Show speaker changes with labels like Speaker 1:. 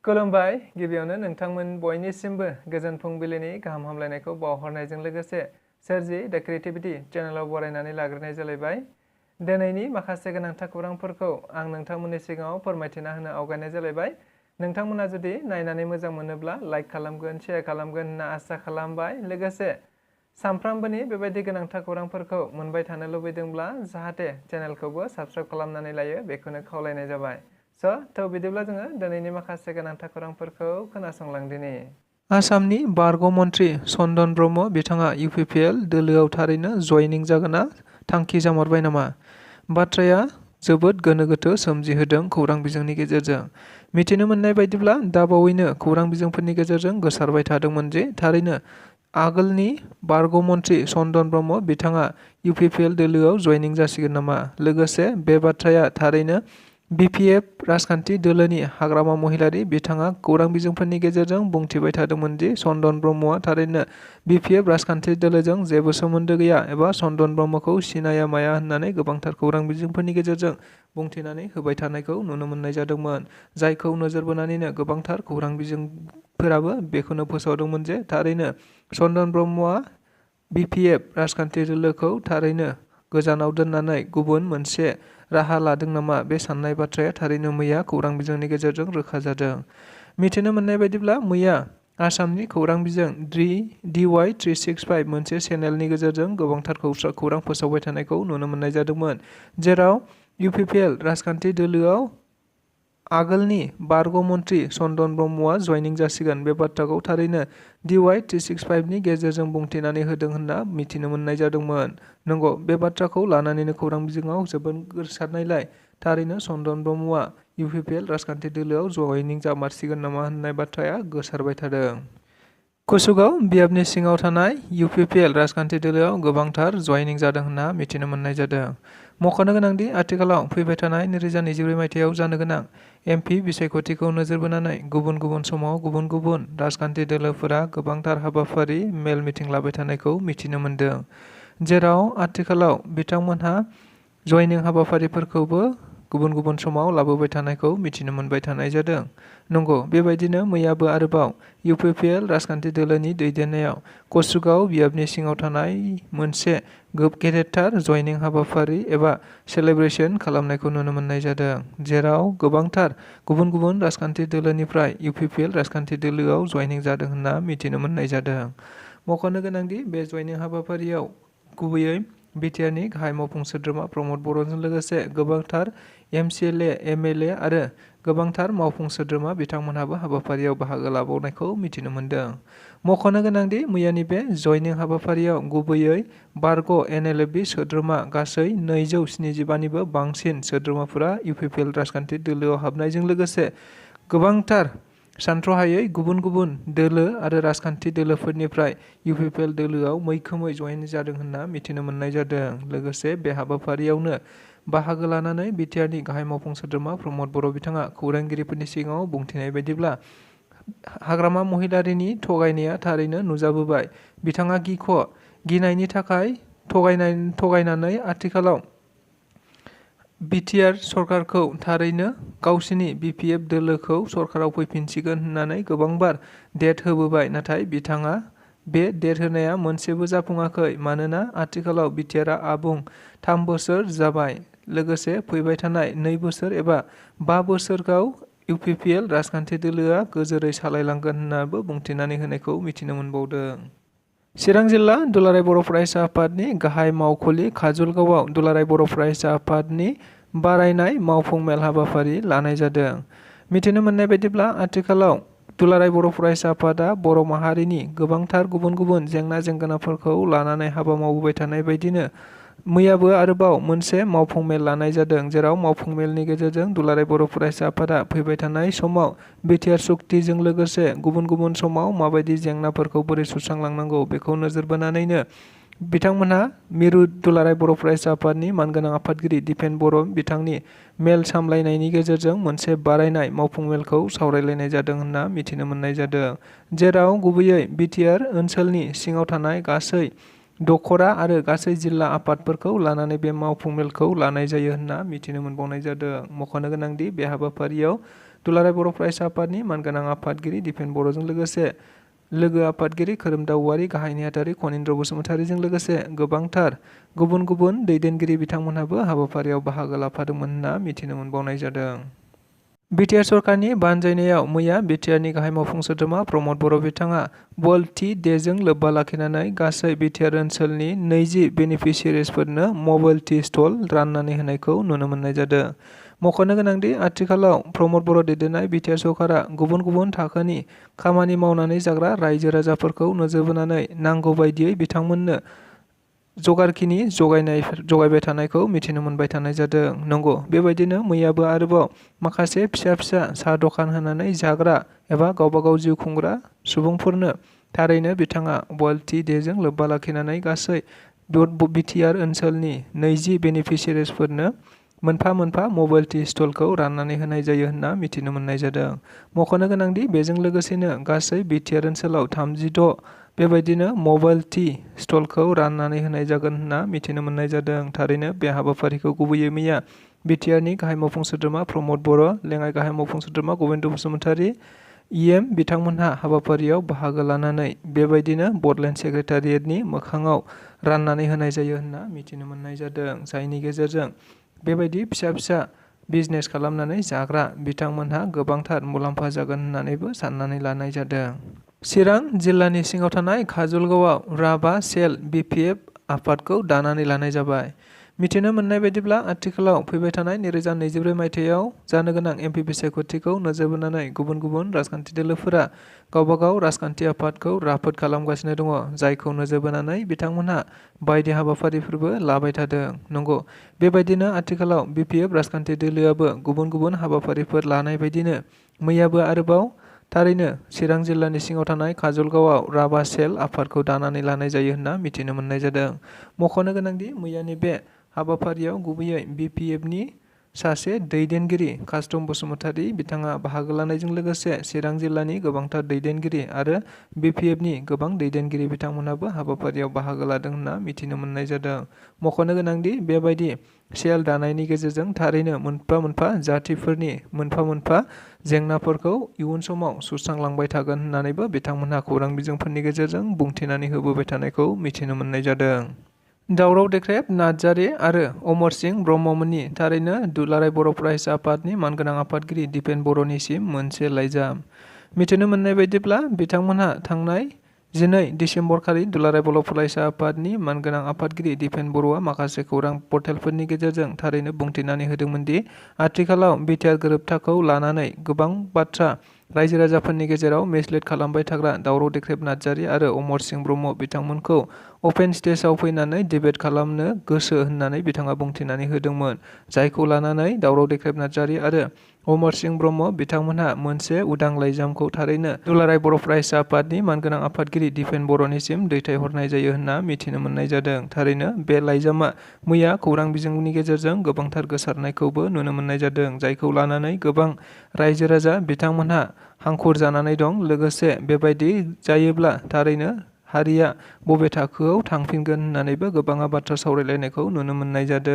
Speaker 1: खुलुमबाय गिबियावनो नोंथांमोन बयनिसिमबो गोजोन फुंबिलिनि गाहाम हामलायनायखौ बावहरनायजों लोगोसे सोरजि द क्रिएटिविटी चेनेलाव बरायनानै लाग्रोनाय जालायबाय। दिनैनि माखासे गोनांथार खौरांफोरखौ आं नोंथांमोननि सिगाङाव फोरमायथिना होनो आवगायनाय जालायबाय। नोंथांमोना जुदि नायनानै मोजां मोनोब्ला लाइक खालामगोन, शेयार खालामगोन होनना आसा खालामबाय। लोगोसे सानफ्रामबोनि बेबायदि गोनांथार खौरांफोरखौ मोनबाय थानो लुबैदोंब्ला जाहाथे चेनेलखौबो साबस्क्राइब खालामनानै लायो बेखौनो खावलायनाय जाबाय। थ' बिदिब्ला जोङो दिनैनि माखासे गोनांथार खौरांफोरखौ खोनासंलांदिनि। आसामनि बारग' मन्थ्रि चन्दन ब्रह्म बिथाङा इउपिपिएल दोलोआव थारैनो जयनिं जागोना थांखि जामारबाय नामा? बाथ्राया जोबोद गोनो गोथो सोमजिहोदों खौरां बिजोंनि गेजेरजों। मिथिनो मोननाय बायदिब्ला दाबावैनो खौरां बिजोंफोरनि गेजेरजों गोसारबाय थादोंमोन जे थारैनो आगोलनि बारग' मन्थ्रि चन्दन ब्रह्म बिथाङा इउपिपिएल दोलोआव जयनिं जासिगोन नामा। लोगोसे बे बाथ्राया थारैनो बिपिएफ राजखान्थि दोलोनि हाग्रामा महिलारि बिथाङा खौरां बिजोंफोरनि गेजेरजों बुंथिबाय थादोंमोन दि चन्दन ब्रह्मआ थारैनो बिपिएफ राजखान्थि दोलोजों जेबो सोमोन्दो गैया एबा चन्दन ब्रह्मखौ सिनाया माया होननानै गोबांथार खौरां बिजोंफोरनि गेजेरजों बुंथिनानै होबाय थानायखौ नुनो मोननाय जादोंमोन। जायखौ नोजोर बोनानैनो गोबांथार खौरां बिजोंफोराबो बेखौनो फोसावदोंमोन जे थारैनो चन्दन ब्रह्मआ बिपिएफ राजखान्थि दोलोखौ थारैनो गोजानाव दोननानै गुबुन मोनसे राहा लादों नामा बे साननाय बाथ्राया थारैनो मैया खौरां बिजोंनि गेजेरजों रोखा जादों। मिथिनो मोननाय बायदिब्ला मैया आसामनि खौरां बिजों DY 365 मोनसे चेनेलनि गेजेरजों गोबांथार खौरां फोसावबाय थानायखौ नुनो मोननाय जादोंमोन। जेराव इउपिपिएल राजखान्थि दोलोआव आगोलनि बारग' मन्थ्रि चन्दन ब्रह्मआ जयनिं जासिगोन बे बाथ्राखौ थारैनो DY 365 नि गेजेरजों बुंथिनानै होदों होनना मिथिनो मोननाय जादोंमोन। नंगौ, बे बाथ्राखौ लानानैनो खौरां बिजोङाव जोबोद गोसारनायलाय थारैनो चन्दन ब्रह्मआ इउपिपिएल राजखान्थि दोलोआव जयनिं जामारसिगोन नामा होननाय बाथ्राया गोसारबाय थादों। कुसुगाव बियाबनि सिङाव थानाय इउपिपिएल राजखान्थि दोलोआव गोबांथार जयनिं जादों होनना मिथिनो मोननाय जादों। मख'नो गोनांदि आथिखालाव फैबाय थानाय 2024 मायथाइयाव जानो गोनां MP बिसायख'थिखौ नोजोर बोनानै गुबुन गुबुन समाव गुबुन गुबुन राजखान्थि दोलोफोरा गोबांथार हाबाफारि मेल मिटिं लाबाय थानायखौ मिथिनो मोनदों। जेराव आथिखालाव बिथांमोनहा जयनिं हाबाफारिफोरखौबो गुबुन गुबुन समाव लाबोबाय थानायखौ मिथिनो मोनबाय थानाय जादों। नंगौ, बेबायदिनो मैयाबो आरोबाव इउपिपिएल राजखान्थि दोलोनि दैदेननायाव कुसुगाव बियाबनि सिङाव थानाय मोनसे गेदेरथार जयनिं हाबाफारि एबा सेलेब्रेसन खालामनायखौ नुनो मोननाय जादों। जेराव गोबांथार गुबुन गुबुन राजखान्थि दोलोनिफ्राय इउपिपिएल राजखान्थि दोलोआव जयनिं जादों होनना मिथिनो मोननाय जादों। मख'नो गोनांदि बे जयनिं हाबाफारियाव गुबैयै बिटिआरनि गाहाय मावफुं सोद्रोमा प्रमद बर'जों लोगोसे गोबांथार MCLA, MLA आरो गोबांथार मावफुं सोद्रोमा बिथांमोनहाबो हाबाफारियाव बाहागो लाबावनायखौ मिथिनो मोनदों। मख'नो गोनांदि मैयानि बे जयनिं हाबाफारियाव गुबैयै बारग' NLFB सोद्रोमा गासै 275 निबो बांसिन सोद्रोमाफोरा इउपिपिएल राजखान्थि दोलोआव हाबनायजों लोगोसे गोबांथार सानथ्र'हायै गुबुन गुबुन दोलो आरो राजखान्थि दोलोफोरनिफ्राय इउपिपिएल दोलोआव मैखोमै जयेन जादों होनना मिथिनो मोननाय जादों। लोगोसे बे हाबाफारियावनो बाहागो लानानै बिटिआरनि गाहाय मावफुं सोद्रोमा प्रमद बर' बिथाङा खौरांगिरिफोरनि सिगाङाव बुंथिनाय बायदिब्ला हाग्रामा महिलारिनि थगायनाया थारैनो नुजाबोबाय। बिथाङा गिनायनि थाखाय थगायनानै आथिखालाव बिटिआर सरकारखौ थारैनो गावसिनि बिपिएफ दोलोखौ सरकाराव फैफिनसिगोन होननानै गोबांबार डेट होबोबाय। नाथाय बिथाङा बे डेट होनाया मोनसेबो जाफुङाखै। मानोना आथिखालाव बिटिआरआ आबुं 3 बोसोर जाबाय। लोगोसे फैबाय थानाय 2 बोसोर एबा 5 बोसोरखौ इउपिपिएल राजखान्थि दोलोआ गोजोरै सालायलांगोन होननाबो बुंथिनानै होनायखौ मिथिनो मोनबावदों। चिरां जिल्ला दुलाराय बर' फरायसा आफादनि गाहाय मावखुलि काजलगावआव दुलाराय बर' फरायसा आफादनि बारायनाय मावफुं मेल हाबाफारि लानाय जादों। मिथिनो मोननाय बायदिब्ला आथिखालाव दुलाराय बर' फरायसा आफादा बर' माहारिनि गोबांथार गुबुन गुबुन जेंना जेंगोनाफोरखौ लानानै हाबा मावबोबाय थानाय बायदिनो मैयाबो आरोबाव मोनसे मावफुं मेल लानाय जादों। जेराव मावफुं मेलनि गेजेरजों दुलाराय बर' फरायसा आफादा फैबाय थानाय समाव बिटिआर सुक्तिजों लोगोसे गुबुन गुबुन समाव माबायदि जेंनाफोरखौ बोरै सुस्रांलांनांगौ बेखौ नोजोर बोनानैनो बिथांमोनहा मिरु दुलाराय बर' फरायसा आफादनि मानगोनां आफादगिरि दिपेन बर' बिथांनि मेल सामलायनायनि गेजेरजों मोनसे बारायनाय मावफुं मेलखौ सावरायलायनाय जादों होनना मिथिनो मोननाय जादों। जेराव गुबैयै बिटिआर ओनसोलनि सिङाव थानाय गासै दखरा आरो गासै जिल्ला आफादफोरखौ लानानै बे मावफुं मेलखौ लानाय जायो होनना मिथिनो मोनबावनाय जादों। मख'नो गोनांदि बे हाबाफारियाव दुलाराय बर' फरायसा आफादनि मानगोनां आफादगिरि दिपेन बर'जों लोगोसे लोगो आफादगिरि खोरोमदाव औवारी, गाहाय नेहाथारि खनिन्द्र बसुमतारीजों लोगोसे गोबांथार गुबुन गुबुन दैदेनगिरि बिथांमोनहाबो हाबाफारियाव बाहागो लाफादोंमोन होनना मिथिनो मोनबावनाय जादों। बिटिआर सरकारनि बानजायनायाव मैया बिटिआरनि गाहाय मावफुं सोद्रोमा प्रमद बर' बिथाङा वर्ल्ड टी डेजों लोब्बा लाखिनानै गासै बिटिआर ओनसोलनि 20 बेनिफिसियारिसफोरनो मबाइल टी स्टल राननानै होनायखौ नुनो मोननाय जादों। मख'नो गोनांदि आथिखालाव प्रमद बर' दैदेननाय बिटिआर सरकारा गुबुन गुबुन थाखोनि खामानि मावनानै जाग्रा रायजो राजाफोरखौ नोजोर बोनानै नांगौ बायदियै बिथांमोननो जगारखिनि जगायबाय थानायखौ मिथिनो मोनबाय थानाय जादों। नंगौ, बेबायदिनो मैयाबो आरोबाव माखासे फिसा फिसा साहा दखान होनानै जाग्रा एबा गावबागाव जिउ खुंग्रा सुबुंफोरनो थारैनो बिथाङा वर्ल्ड टी डेजों लोब्बा लाखिनानै गासै बिटिआर ओनसोलनि 20 बेनिफिसियारिसफोरनो मोनफा मोनफा मबाइल टी स्टलखौ राननानै होनाय जायो होनना मिथिनो मोननाय जादों। मख'नो गोनांदि बेजों लोगोसेनो गासै बिटिआर ओनसोलाव 36 बेबायदिनो मबाइल टी स्टलखौ राननानै होनाय जागोन होनना मिथिनो मोननाय जादों। थारैनो बे हाबाफारिखौ गुबैयै मैया बिटिआरनि गाहाय मावफुं सोद्रोमा प्रमद बर', लेङाइ गाहाय मावफुं सोद्रोमा गबिन्द बसुमतारी, इएम बिथांमोनहा हाबाफारियाव बाहागो लानानै बेबायदिनो बडलेण्ड सेक्रेटारियेटनि मोखाङाव राननानै होनाय जायो होनना मिथिनो मोननाय जादों। जायनि गेजेरजों बेबायदि फिसा फिसा बिजनेस खालामनानै जाग्रा बिथांमोनहा गोबांथार मुलाम्फा जागोन होननानैबो साननानै लानाय जादों। चिरां जिल्लानि सिङाव थानाय काजलगावआव राभा सेल बिपिएफ आफादखौ दानानै लानाय जाबाय। मिथिनो मोननाय बायदिब्ला आथिखालाव फैबाय थानाय 2024 मायथाइयाव जानो गोनां एमपिपि सायख'थिखौ नोजोर बोनानै गुबुन गुबुन राजखान्थि दोलोफोरा गावबागाव राजखान्थि आफादखौ राफोद खालामगासिनो दङ, जायखौ नोजोर बोनानै बिथांमोनहा बायदि हाबाफारिफोरबो लाबाय थादों। नंगौ, बेबायदिनो आथिखालाव बिपिएफ राजखान्थि दोलोआबो गुबुन गुबुन हाबाफारिफोर लानाय बायदिनो मैयाबो आरोबाव थारैनो चिरां जिल्लानि सिङाव थानाय काजलगावआव राभा सेल आफादखौ दानानै लानाय जायो होनना मिथिनो मोननाय जादों। मख'नो गोनांदि मैयानि बे हाबाफारियाव गुबैयै बिपिएफनि सासे दैदेनगिरि कास्टम बसुमतारी बिथाङा बाहागो लानायजों लोगोसे चिरां जिल्लानि गोबांथार दैदेनगिरि आरो बिपिएफनि गोबां दैदेनगिरि बिथांमोनहाबो हाबाफारियाव बाहागो लादों होनना मिथिनो मोननाय जादों। मख'नो गोनांदि बेबायदि सेल दानायनि गेजेरजों थारैनो मोनफा मोनफा जाथिफोरनि मोनफा मोनफा जेंनाफोरखौ इयुन समाव सुस्रांलांबाय थागोन होननानैबो बिथांमोनहा खौरां बिजोंफोरनि गेजेरजों बुंथिनानै होबोबाय थानायखौ मिथिनो मोननाय जादों। दावराव देख्रेब नार्जारी आरो अमर सिंह ब्रह्ममोननि थारैनो दुलाराय बर' फरायसा आफादनि मानगोनां आफादगिरि दिपेन बर'निसिम मोनसे लाइजाम। मिथिनो मोननाय बायदिब्ला बिथांमोनहा थांनाय 12 दिसेम्बरखालि दुलाराय बर' फरायसा आफादनि मानगोनां आफादगिरि दिपेन बर'आ माखासे खौरां पर्टेलफोरनि गेजेरजों थारैनो बुंथिनानै होदोंमोन दि आथिखालाव बिटिआर गोरोबथाखौ लानानै गोबां बाथ्रा रायजो राजाफोरनि गेजेराव मिसलिड खालामबाय थाग्रा दावराव देख्रेब नार्जारी आरो अमर सिंह ब्रह्म बिथांमोनखौ अपेन स्टेजआव फैनानै डिबेट खालामनो गोसो होननानै बिथाङा बुंथिनानै होदोंमोन। जायखौ लानानै दावराव देख्रेब नार्जारी आरो अमर सिंह ब्रह्म बिथांमोनहा मोनसे उदां लाइजामखौ थारैनो दुलाराय बर' फरायसा आफादनि मानगोनां आफादगिरि दिपेन बर'निसिम दैथायहरनाय जायो होनना मिथिनो मोननाय जादों। थारैनो बे लाइजामा मैया खौरां बिजोंनि गेजेरजों गोबांथार गोसारनायखौबो नुनो मोननाय जादों, जायखौ लानानै गोबां रायजो राजा बिथांमोनहा हांखुर जानानै दं। लोगोसे बेबायदि जायोब्ला थारैनो हारिया बबे थाखोआव थांफिनगोन होननानैबो गोबाङा बाथ्रा सावरायलायनायखौ नुनो मोननाय जादों।